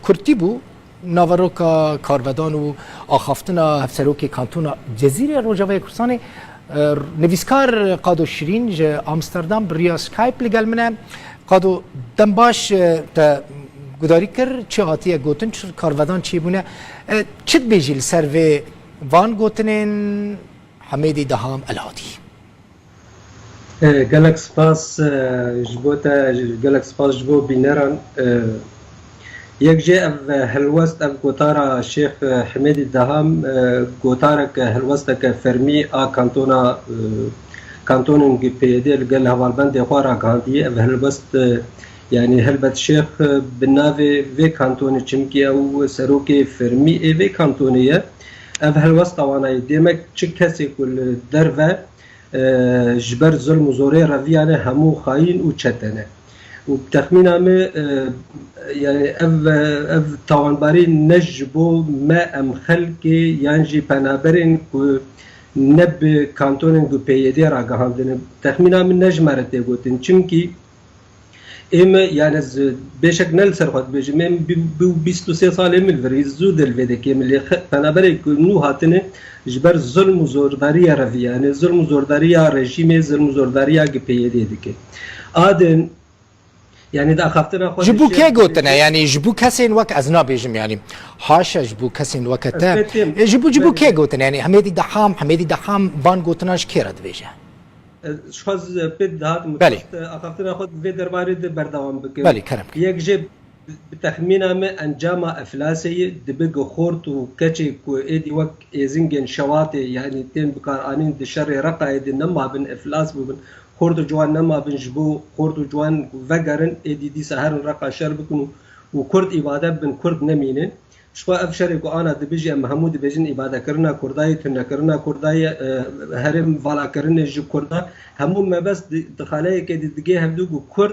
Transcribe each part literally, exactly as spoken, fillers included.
Kurtî bû naveroka karvedan û axaftina hevserokê kantona Cezîrê Rojavayê Kurdistanê. E, nivîskar Qado Şirîn ji Amsterdam bi riya Skype li gel min e. Qado, dem baş, e, te gudarî kir, çi hatiye gotin, çi karvedan çêbûne. E, çi dibêjî li ser vê van gotinên Hemêdî Deham Elhadî? E, gelek spas, e, ji bo te, gelek spas ji bo bîneran. E, yek jê ev, e, helwest, ev gotara Şêx, e, Hemêdî Deham, e, gotarek, e, helwesteke fermî a kantona, e, kantonên G P Y D li gel hevalbendê xwe ragihandiye. Ev helwest, e, yanî helbet Şêx, e, bi navê vê kantonê, çimkî ew serokê fermî ê vê kantonê ye. Ev helwesta wana ye. Demek çi kesê ku li derve e, ji ber zulm û zorê reviyane hemû xayîn û çete ne. Û bi texmîna min, e, yani ev, ev tawanbarî ne ji bo me em xelkê yan jî penaberên ku ne bi kantonên ku P Y D ragihandine. Bi texmîna min ne ji me re tê gotin. Çimkî Ê me, yani, ez bêşek ne li ser xwe dibêjim, ê min bi, bi bîst û sê salê min li vir, zû de li vê dekê min lê xe-, penaberê ku nû hatine ji ber zulm û zordariya revî, yani zulm û zordariya rejîmê, zulm û zordariya G P Y D dike. Adin, yani, di axaftina xwe Ji de bo şêx kê gotine? dibêje. Yani, ji bo kesên wek ez nabêjim, yani, haşa ji bo kesên weke Ez te. pê têm, E, ji bo, ji bo belê, kê belê. gotine? Yani, Hemêdî Deham, Hemêdî Deham van gotinan ji kê re dibêje? Ez ji xwe z-, pê dihat min Belê. dixwest axaftina xwe di vê derbarê de berdewam bikim. Belê, kerem. Yek jê bi, bi texmîna me encama eflasê ye, dibe ku xort û keçê ku êdî wek êzingên şewatê, yanî tên bikaranîn di şerê Reqayê de nemabin, eflas bibin. Xort û ciwan nemabin ji bo xort û ciwan vegerin, êdî dîsa herin Reqa şer bikin û, û Kurd îbade bibin, Kurd nemînin. Ji xwe ev şerê ku ana dibêje, em hemû dibêjin îbadekirina Kurda ye, tunekirina Kurda ye, e, herêm valakirinê ji Kurda, hemû mebest di, di xaleyekê di digê hevdu ku Kurd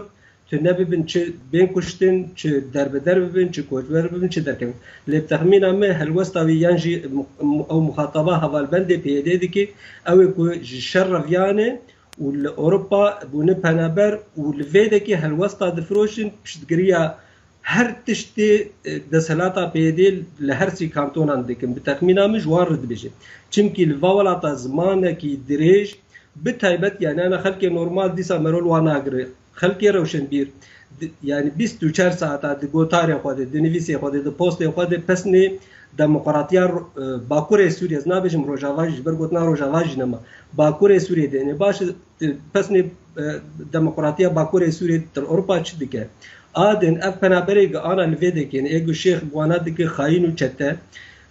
tune bibin, çi bên kuştin, çi derbider bibin, çi koçber bibin, çi derkevin. Lê bi texmîna me helwesta wî yan jî mu-, mu-, ew muxataba hevalbendê P Y D dike, ew ê ku ji şer reviyane û li Ewropa bûne penaber û li vê dekê helwesta difiroşin piştgiriya her tiştê, e, desthilata P Y D li her sî kantonan dikin. Bi texmîna min ji wan re dibêje. Çimkî li va welata zimanekî dirêj, bi taybet, yani, ana xelkê normal dîsa merol wan nagire. Xelkê rewşenbîr, di, yani, bîst û çar saeta di gotarê xwe de, di nivîsê xwe de, di postê xwe de pesnê demokratiya ro-, e, Bakurê Sûriyê, ez nabêjim Rojava jî, ji ber gotina Rojava jî nema. Bakurê Sûriyê de, yani, baş e, pesnê, e, demokratiya Bakurê Sûriyê di Ewropa çi dike? Adin ev penaberê gi ana li vê dekên, ê gu şêx bi wana dike xayîn û çete.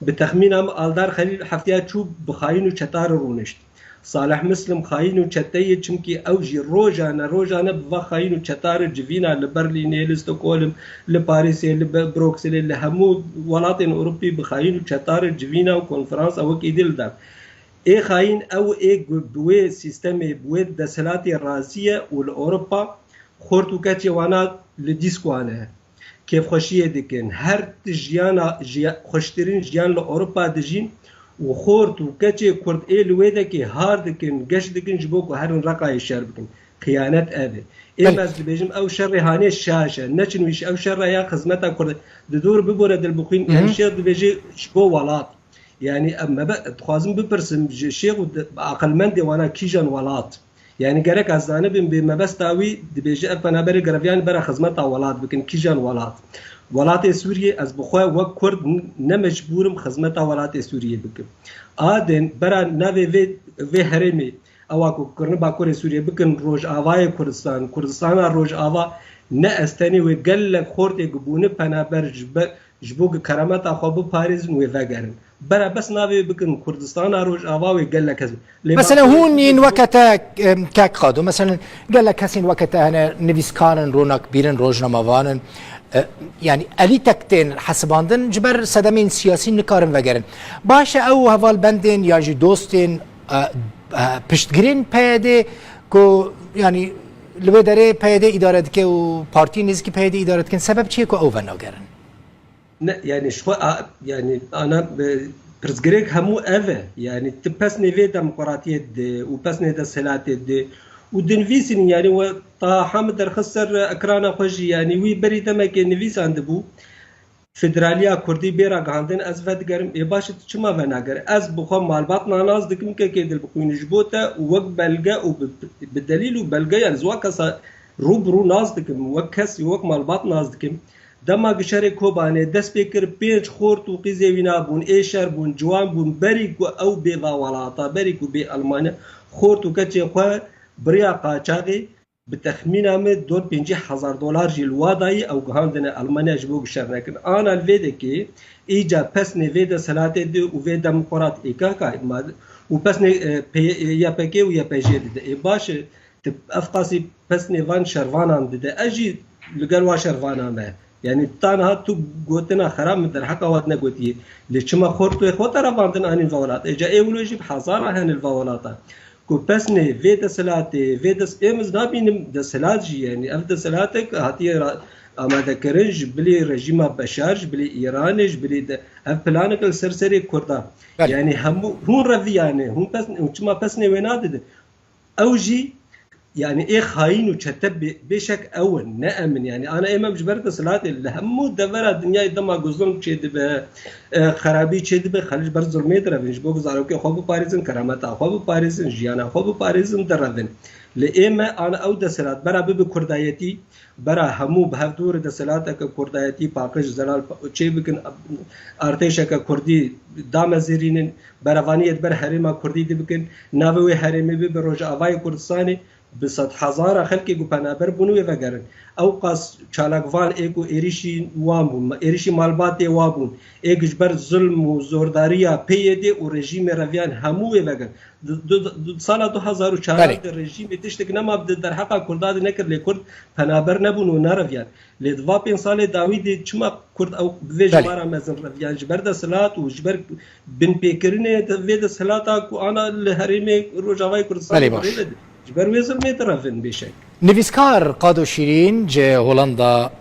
Bi texmîna min Aldar Xelîl hefteya çû bi xayîn û çeta re rûnişt. Salih Muslim xayîn û çete ye, çimkî ew jî rojane, rojane bi va xayîn û çeta re civîna li Berlînê, li Stockholm, li Parîsê, li Be-, Brukselê, li hemû welatên Ewropî bi xayîn û çeta re civîna û konferansa wekî dî li dar. Ê xayîn ew ê ku bi wê sîstemê, bi wê desthilatê razî ye û li Ewropa xort û keçê wana li dîsk wan e. Kêfxweşiyê dikin. Her tişt jiyana, jiya-, xweştirîn jiyan li Ewropa dijîn û xort û keçê Kurd ê li wê dekê har dikin, geş dikin ji bo ku herin Reqayê şer bikin. Xiyanet ev e. Ê Belê. Ez dibêjim ew şerê hanê şaş e. Neçin wî şi-, ew şerre ya xizmeta Kurd. Di dor bibore dilbixwîn, Hı hı. yani şêx dibêje ji bo welat. Yani, em mebe-, dixwazim bipirsim ji şêx û di-, aqilmendê wana kîjan welat? Yani, gerek ez zanibim bê mebesta wî dibêje ev penaberê greviyan bera xizmeta welat bikin, kîjan welat? Welatê Sûriyê, ez bi xwe wek Kurd n-, ne mecbûr im xizmeta welatê Sûriyê bikim. Adên bera navê vê, vê herêmê, ewa ku kirine Bakurê Sûriyê bikin, Rojavayê Kurdistan, Kurdistana Rojava, ne ez tenê wê gelek xortê ku bûne penaber ji be-, ji bo ku kerameta xwe biparêzin wê vegerin. Bera bes navê bikin Kurdistana Rojava wê gelek kes. Lê Mesela Bakurê hûn Sûriyê yên ji bo weke te, em, kek Qado, mesela gelek kesên weke te hene, nivîskar in, ronakbîr in, rojnamevan in. E, yani elîtek tên hesibandin, ji ber sedemên siyasî nikarin vegerin. Baş e ew hevalbendên ya jî dostên, e, e, piştgirên P Y D ku, yani, li wê derê P Y D îdare dike û partiyên nêzîkî P Y D îdare dikin, sebeb çi ye ku ew venagerin? Ne, yani, ji xwe a, yani, ana, e, pirsgirêk hemû ev e. Yani, tu pesnê vê demokratiyê dide û pesnê desthilatê dide û dinivîsînin, yani, we ta heme derxist ser ekrana xwe jî, yani, wî berî demekê nivîsandibû. federaliya kurdî bê ragihandin, ez vedigerim. Ê baş e, tu çima venagere? Ez bi xwe malbatna nas dikim, kekê dilbixwîn, ji bo te û wek belge û bi, bi delîl û belge, yani ji wan kesa rû bi rû nas dikim, wek kes, wek malbat nas dikim. Dema ku şerê Kobanê dest pê kir, pênc xort û qîzê wî nabûn, ê şer bûn, ciwan bûn, berî ku ew bê va welata, berî ku bê Elmanya, xort û keçê xwe biriya qaçaxê, bi texmîna min dor pêncî hezar dolar jî li wa dayî, ew gihandine Elmanya ji bo ku şer nekin. Ana li vê dekê, îca pesnê vê desthilatê di û vê demokrat ê K K ma, û pesnê, e, P-, Y P G û Y P G dide. Ê baş e, tu ev qasî pesnê van şervanan dide. Ez jî li gel wa şervana me. Yani ta niha tu gotina xerab min derheqa wat negotiye. Lê çima xort wê xwe te revandin anîn va welat? Ê ca ê wilo jî bi hezara hene li va welata. Ku pesnê vê desthilatê, vê dest-, êm ez nabînim desthilat jî, yani ev desthilatek hatiye ra-, amadekirin ji bilî rejîma Beşar, ji bilî Îranê, ji bilî de, ev planek li ser serê Kurda. Belê. Yani hemû hûn reviyane, hûn pes-, hûn çima pesnê wê nadidin? Ew jî, yani ê xayîn û çete bê-, bêşek ew in, ne em in. Yani ana êm em ji ber desthilatê li hemû devera dinyayê dema ku zulm çêdibe, e, xerabî çêdibe, xelk ji ber zulmê direvin, ji bo ku zarokê xwe biparêzin, kerameta xwe biparêzin, jiyana xwe biparêzin, direvin. Lê ê me ana ew desthilat bera bibe kurdayetî, bera hemû bi hev dû re desthilateke kurdayetî paqij, zelal pa-, çê bikin, artêşeke kurdî damezirînin, berevaniyê di ber herêma kurdî di bikin, navê wê herêmê bibe Rojavayê Kurdistanê, bi sedhezara xelkê ku penaber bûn wê vegerin. Ew qas çalakvan ê ku êrîşî wan bûn, êrîşî malbatê wan bûn, ê ku ji ber zulm û zordariya P Y D û rejîmê reviyan hemû wê vegerin. Di, di, di sala du hezar û çar Belê. de rejîmê tiştek nema di derheqa Kurda de nekir, lê Kurd penaber nebûn û nereviyan. Lê di va pênc salê dawî de çima Kurd ew bi vê Belê. jimara mezin reviyan? Ji ber desthilat û ji ber binpêkirinê de vê desthilata ku ana li herêmê Rojavayê Kurdistanê Belê, baş. birêve de, ji ber wê zilmê direvin bêşek. Nivîskar Qado Şîrîn ji Holanda